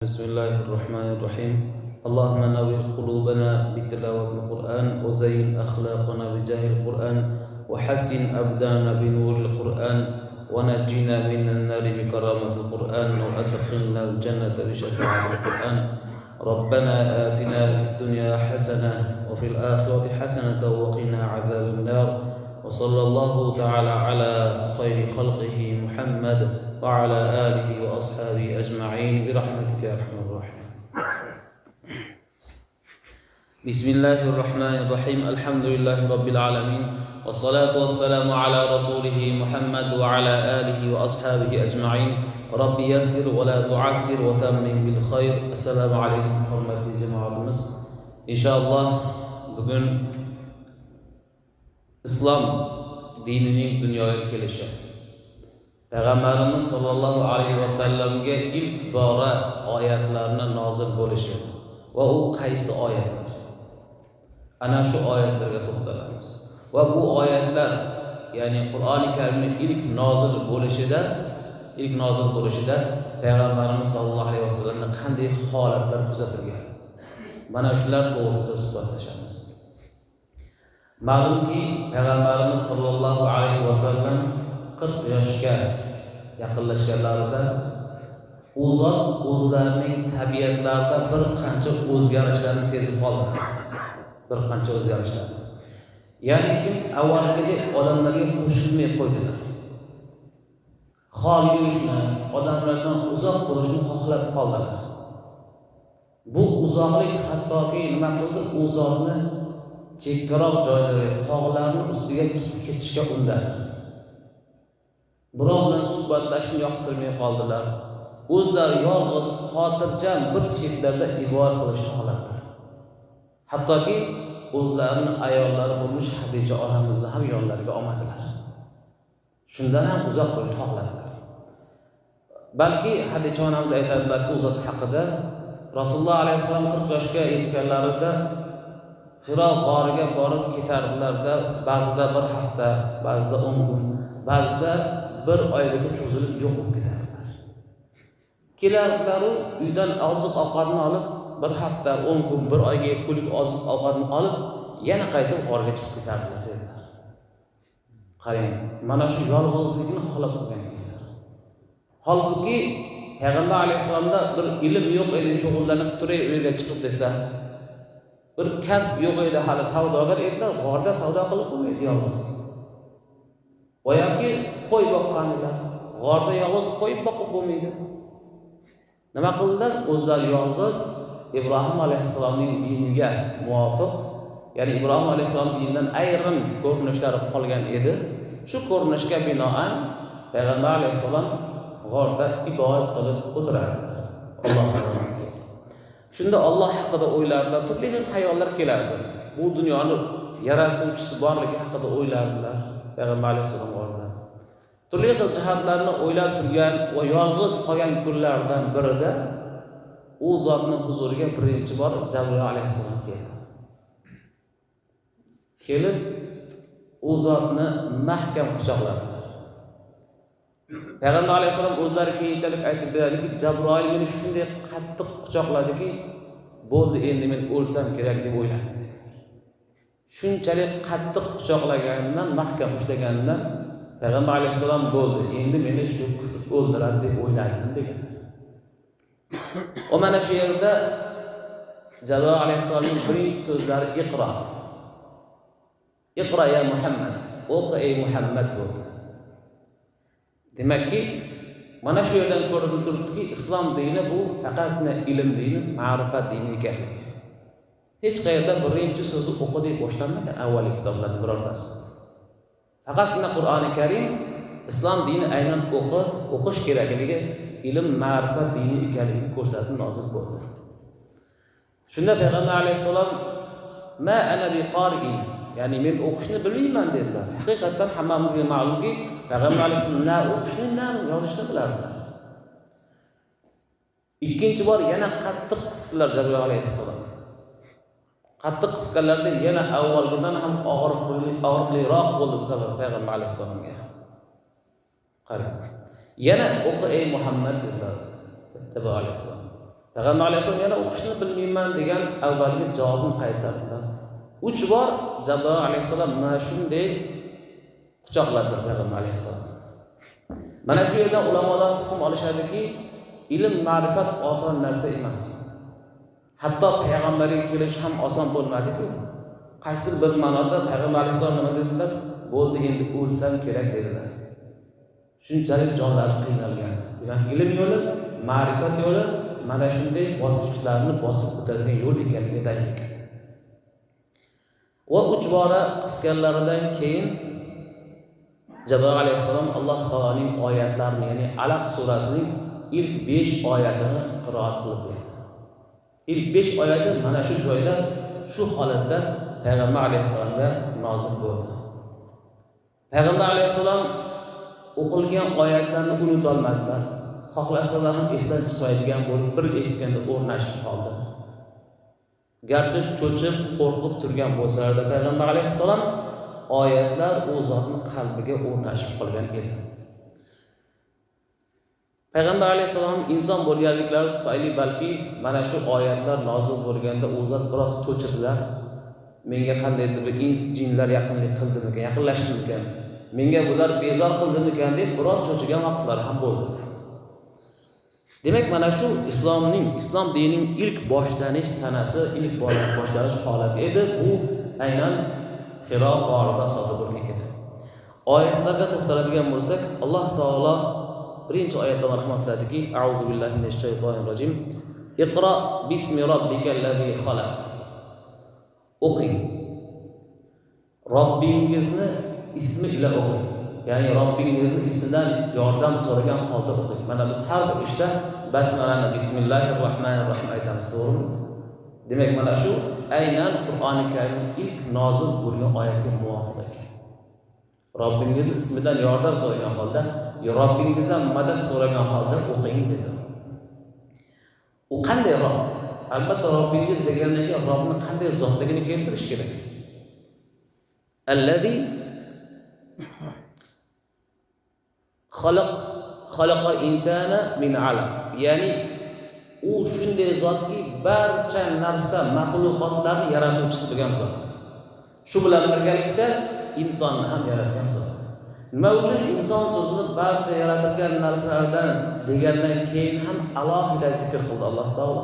بسم الله الرحمن الرحيم. اللهم نور قلوبنا بتلاوة القرآن، وزين أخلاقنا بجاه القرآن، وحسن أبداننا بنور القرآن، ونجنا من النار بكرامة القرآن، وأدخلنا الجنة بشفاعة القرآن. ربنا آتنا في الدنيا حسنة وفي الآخرة حسنة وقنا عذاب النار. وصلى الله تعالى على خير خلقه محمد وعلى آله وأصحابه أجمعين برحمتك يا أرحم الراحمين. بسم الله الرحمن الرحيم. الحمد لله رب العالمين، والصلاة والسلام على رسوله محمد وعلى آله وأصحابه أجمعين. ربي يسر ولا تعسر وتمم بالخير. السلام عليكم hurmatli jamoatimiz. Inshaalloh bugun islom dinining dunyoga kelishi, Payg'ambarimiz sollallohu alayhi vasallamga ilk bora oyatlarni nozil bo'lishi va u qaysi oyatlar, ana shu oyatlarga to'xtalamiz. Va bu oyatlar, ya'ni Qur'oni Karimning ilk nozil bo'lishida Payg'ambarimiz sollallohu alayhi vasallamda qanday holatlar kuzatilgan, mana shular to'g'risida suhbatlashamiz. Ma'lumki, Payg'ambarimiz sollallohu alayhi vasallam 40 yoshga yaqinlashganlarida u zot o'zlarining tabiatlarida bir qancha o'zgarishlarni sezib qoldilar. Bir qancha o'zgarishlar. Ya'ni avvalgidek odamlarga qo'shilmay qo'ydilar. Xoli yurishni, odamlardan uzoq bo'lishni xohlab qoldilar. Bu uzoqlik hattoki nima qildi? U zotni chekkaroq joylarga, tog'larning ustiga chiqib ketishga undadi. Birov bilan suhbatlashishni yoqtirmay qoldilar. O'zlari yolg'iz, xotirjam bir chetlarda ibodat qilishni xohladilar. Hattoki o'zlarining ayollari bo'lmish Xadija onamizni ham yonlariga olmadilar. Shundan ham uzoq bo'lishni xohladilar. Balki Xadija onamiz aytadilarki, u zot haqida Rasululloh alayhissalom 40 yoshga yetganlarida Hiro g'origa borib ketardilarda, ba'zida bir hafta, ba'zida 10 kun, ba'zida bir oygacha cho'zilib yo'q bo'lib ketardilar. Kelardilar-u uydan oziq ovqatni olib, bir hafta, 10 kun, bir oyga yetgulik oziq ovqatni olib, yana qaytib g'orga chiqib ketardilar dedilar. Qarang, mana shu yolg'izlikni xohlab qolgan ekanlar. Holbuki Payg'ambar alayhissalomda bir ilm yo'q edi, shug'ullanib turay u yerga chiqib desa, bir kasb yo'q edi, hali savdogar edilar, g'orda savdo qilib bo'lmaydi yolg'iz. Va yoki qo'y boqqanlar, g'orda yolg'iz qo'y boqib bo'lmaydi. Nima qildilar? O'zlari yolg'iz Ibrohim alayhissalomning diniga muvofiq, ya'ni Ibrohim alayhissalom dinidan ayrim ko'rinishlari qolgan edi. Shu ko'rinishga binoan Payg'ambar alayhissalom g'orda ibodat qilib o'tirardilar. Alloh taologa. Shunda Alloh haqida o'ylardilar, turli xil xayollar kelardi. Bu dunyoni yaratuvchisi borligi haqida o'ylardilar Payg'ambar alayhissalom g'orda. Turli xil jihatlarni o'ylab turgan va yolg'iz qolgan kunlardan birida u zotning huzuriga birinchi bor Jabroil alayhissalom keldi. Kelib u zotni mahkam quchoqladi. Payg'ambar alayhissalom o'zlari keyinchalik aytib beradiki, Jabroil meni shunday qattiq quchoqladiki, bo'ldi endi men o'lsam kerak deb o'yladim. Shunchalik qattiq quchoqlaganidan, mahkam ushlaganidan Payg'ambar alayhissalom bo'ldi, endi meni shu qisib o'ldiradi deb o'yladim degan. O mana shu yerda Jabroil alayhissalomning birinchi so'zlari Iqro. Iqro ya Muhammad, o'qi ey Muhammad bo'ldi. Demakki, mana shu yerdan ko'rinib turibdiki, islom dini bu faqatgina ilm dini, ma'rifat dini ekanligi. Hech qayerda birinchi so'zi o'qi deb boshlanmagan avvalgi kitoblarning birortasi. Faqatgina Qur'oni Karim islom dini aynan o'qi, o'qish kerakligi, ilm, ma'rifat dini ekanligini ko'rsatib nozil bo'ldi. Shunda Payg'ambar alayhissalom ma ana biqari'in, ya'ni men o'qishni bilmayman dedilar. Haqiqatan hammamizga ma'lumki, Payg'ambar alayhissalom na o'qishni, na yozishni bilardilar. Ikkinchi bor yana qattiq qisdilar Jabroil alayhissalom. Qattiq qisganlarida yana avvalgidan ham og'riqliroq bo'ldi bu safar Payg'ambar alayhissalomga. Qarang. Yana o'qi ey Muhammad dedilar Jabroil alayhissalom. Payg'ambar alayhissalom yana o'qishni bilmayman degan avvalgi javobni qaytardilar. 3 bor Jabroil alayhissalom mana shunday quchoqladilar Payg'ambar alayhissalom. Mana shu yerdan ulamolar hukm olishadiki, ilm ma'rifat oson narsa emas. Hatto payg'ambarga kelish ham oson bo'lmadi-ku. Qaysi bir ma'noda Payg'ambar alayhissalom nima dedilar? Bo'ldi, endi o'lsam kerak dedilar. Shunchalik jonlari qiynalgan. Demak, ilm yo'li, ma'rifat yo'li mana shunday bosqichlarni bosib o'tadigan yo'l ekanligiga dalil ekan. Va 3 bora qisganlaridan keyin Jabroil alayhissalom Alloh taoloning oyatlarini, ya'ni Alaq surasining ilk 5 oyatini qiroat qilib berdi. İlk 5 oyati mana shu joyda, shu holatda Payg'ambar alayhissalomga nozil bo'ldi. Payg'ambar alayhissalom o'qilgan oyatlarni unutolmadilar. Xohlasalar ham esdan chiqmaydigan bo'lib, bir eshitganda o'rnashib qoldi. Garchi cho'chib, qo'rqib turgan bo'lsalar-da Payg'ambar alayhissalom oyatlar u zotning qalbiga o'rnashib qolgan edi. Payg'ambar alayhissalom inson bo'lganliklari tufayli balki mana shu oyatlar nozil bo'lganda u zot biroz cho'chidilar. Menga qandaydir bir ins jinlar yaqinlik qildimikan, yaqinlashdimikan, menga bular bezor qildimikan deb biroz cho'chigan vaqtlari ham bo'ldi. Demak, mana shu islom dinining ilk boshlanish sanasi, ilk boshlanish holati edi. Bu aynan Hiro g'orida sodir bo'lgan edi. Oyatlarga to'xtaladigan bo'lsak, Alloh taolo birinchi oyatda marhamat qiladiki, A'udhu billahi minash shaytonir rojim. Iqro bismi robbikallazi xalaq. O'qing. Robbingizni ismi ila o'qing. Ya'ni Robbingizni ismidan yordam so'ragan holda o'qing. Mana biz har bir ishda basmalani bismillahir rohmanir rohim aytamiz, to'g'rimi? Demak, mana shu aynan Qur'oni Karimning ilk nozil bo'lgan oyatga muvofiq ekan. Robbingiz ismidan yordam so'ragan holda, Robbingizdan madad so'ragan holda o'qing dedi. U qanday Rob? Albatta Robbingiz degandan keyin Robbni qanday zotligini keltirish kerak. Allazi xalaqa insana min alaq. Ya'ni u shunday zotki, barcha narsa maxluqotlarni yaratuvchisi bo'lgan zot. Shu bilan birgalikda insonni ham yaratgan zot. Nima uchun inson so'zini barcha yaratilgan narsalardan degandan keyin ham alohida zikr qildi Alloh taolo?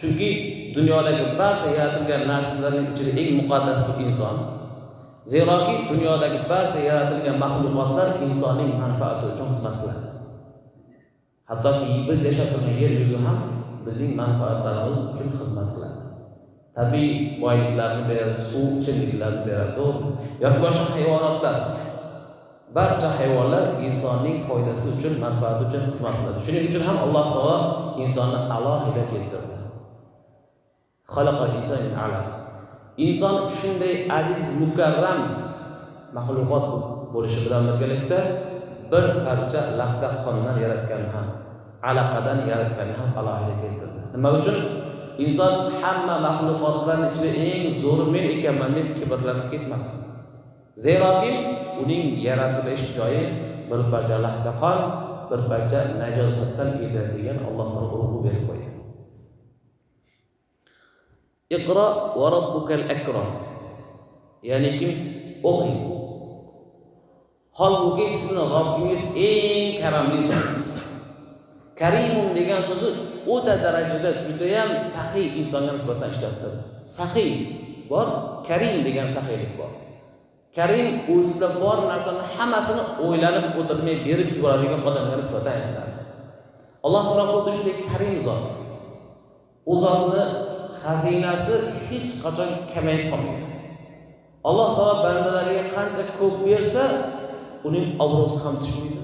Chunki dunyodagi barcha yaratilgan narsalarning ichida eng muqaddas bu inson. Zeroki dunyodagi barcha yaratilgan maxluqotlar insonning manfaati uchun xizmat qiladi. Hattoki biz yashab turgan yer yuzi ham bizning manfaatlarimiz uchun xizmat qiladi. Tabiiy boyliklarni beradi, suv ichimliklarni beradi, to'g'rimi? Yoki boshqa hayvonotlar. Barcha hayvonlar insonning foydasi uchun, manfaati uchun xizmat qiladi. Shuning uchun ham Alloh taolo insonni alohida keltirdi. Xalaqal insana min alaq. Inson shunday aziz, mukarram maxluqot bo'lishi bilan birgalikda bir parcha laxta qondan yaratgan ham, alaqadan yaratgan ham alohida keltirdi. Nima uchun? Inson hamma maxluqotlarning ichida eng zo'ri men ekanman deb kibrlanib ketmasin. Zeroki uning yaratilish joyi bir parcha laxta qon, bir parcha najosatdan edi degan Alloh taolo urg'u berib qo'ydi. Iqro va robbukal akram. Ya'ni kim o'qing. Holbuki sizni Robbingiz eng karamli zot. Karimun degan so'zi o'ta darajada judayam saxiy insonga nisbatan ishlatiladi. Saxiy bor, karim degan saxiylik bor. Karim o'zida bor narsani hammasini o'ylanib o'tirmay berib yuboradigan odamga nisbatan aytiladi. Alloh taolo xuddi shunday karim zot. U zotni xazinasi hech qachon kamayib qolmaydi. Alloh taolo bandalariga qancha ko'p bersa, uning obro'si ham tushmaydi,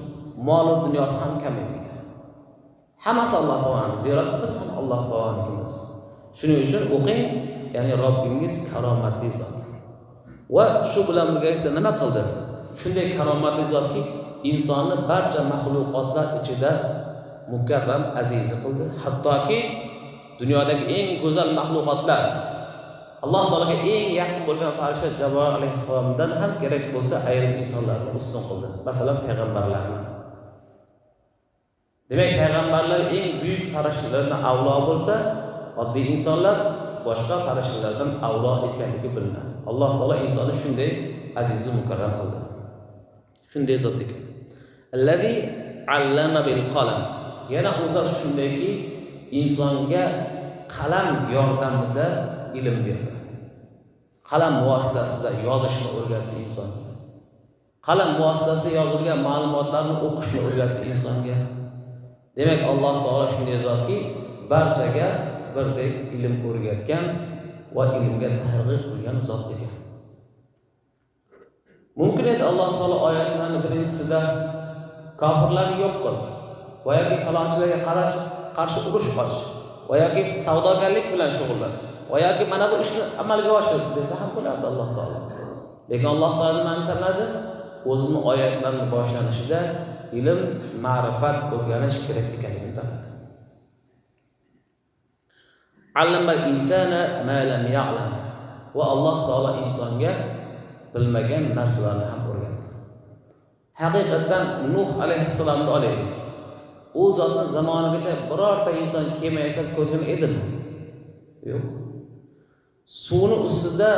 mol va dunyosi ham kamaymaydi. Hammasi Alloh taoloning, zero biz ham Alloh taolonikimiz. Shuning uchun o'qing, ya'ni Robbingiz karomatli zot. Va shu bilan birgalikda nima qildi? Shunday karomatli zotki, insonni barcha maxluqotlar ichida mukarram, azizi qildi. Hattoki dunyodagi eng go'zal maxluqotlar, Alloh taologa eng yaqin bo'lgan farishta Jabroil alayhissalomdan ham kerak bo'lsa ayrim insonlarni ustun qildi. Masalan, payg'ambarlarni. Demak, payg'ambarlar eng buyuk farishtalardan avlo bo'lsa, oddiy insonlar boshqa farishtalardan avlo ekanligi bilinadi. Alloh taolo insonni shunday aziz va mukarram qildi. Shunday zot ekan. Allazi allama bil qalam. Yana u zot shundayki, insonga qalam yordamida ilm berdi. Qalam vositasida yozishni o'rgatdi insonga. Qalam vositasida yozilgan ma'lumotlarni o'qishni o'rgatdi insonga. Demak, Alloh taolo shunday zotki, barchaga birdek ilm o'rgatgan va ilmga targ'ib qilgan zot ekan. Mumkin edi Alloh taolo oyatlarning birinchisida kofirlarni yo'q qil va yoki falonchilarga qarshi urush och va yoki savdogarlik bilan shug'ullan va yoki mana bu ishni amalga oshir desa ham bo'lardi Alloh taolo. Lekin Alloh taolo nimani tanladi? O'zining oyatlarini boshlanishida ilm, ma'rifat o'rganish kerak ekanligini tanladi. Allamal insana ma lam ya'lam. Va Alloh taolo insonga bilmagan narsalarni ham o'rgatdi. Haqiqatan Nuh alayhissalomni olaylik. U zotning zamonigacha birorta inson kema yasab ko'rgan edimi? Yo'q. Suvni ustida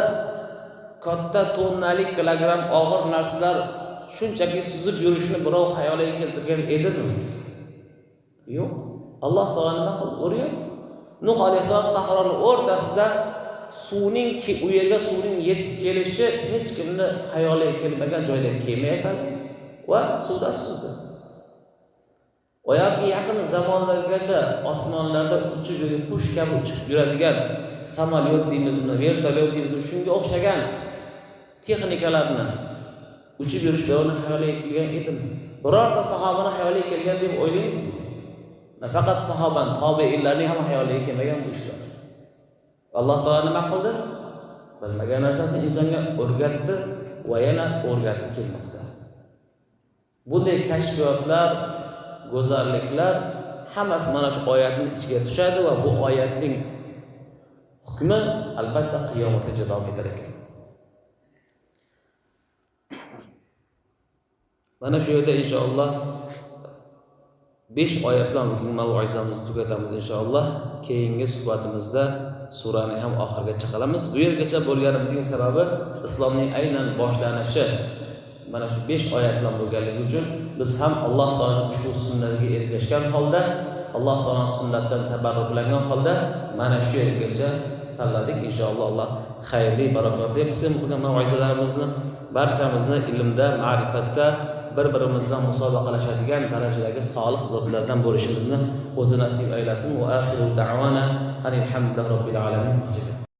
katta tonnalik kilogramm og'ir narsalar shunchaki suzib yurishni birov xayoliga keltirgan edimi? Yo'q. Alloh taolo nima qildi? O'rgatdi. Nuh alayhissalom sahroning o'rtasida suvning u yerga suvning yetib kelishi hech kimni xayoliga kelmagan joyda kema yasadi va suvda suzdi. Va yoki yaqin zamonlargacha osmonlarda uchib yurgan qush kabi uchib yuradigan samolyot deymizmi, vertolyot deymizmi, shunga o'xshagan texnikalarni uchib yurish birovni xayoliga kelgan edimi? Birorta sahobani xayoliga kelgan deb o'ylaymizmi? Nafaqat sahoban, tobiinlarning ham xayoliga kelmagan bu ishlar. Alloh taolo nima qildi? Bilmagan narsasini insonga o'rgatdi va yana o'rgatib kelmoqda. Bunday kashfiyotlar, go'zalliklar hammasi mana shu oyatning ichiga tushadi va bu oyatning hukmi albatta qiyomatgacha davom etar ekan. Mana shu yerda inshaalloh 5 oyat bilan bugungi mavzuimizni tugatamiz inshaalloh. Keyingi suhbatimizda surani ham oxirigacha qilamiz. Bu yergacha bo'lganimizning sababi islomning aynan boshlanishi mana shu 5 oyat bilan bo'lganligi uchun biz ham Alloh taoloning ushbu sunnatiga ergashgan holda, Alloh taoloning sunnatidan tabarruklangan holda mana shu yergacha tanladik. Inshaalloh Alloh xayrli barakotli qilsin bugungi mavzularimizni, barchamizni ilmda, ma'rifatda bir-birimizdan musobaqalashadigan darajadagi solih zotlardan bo'lishimizni o'zi nasib aylasin. Va axiru da'vana alhamdulillahi robbil alamin.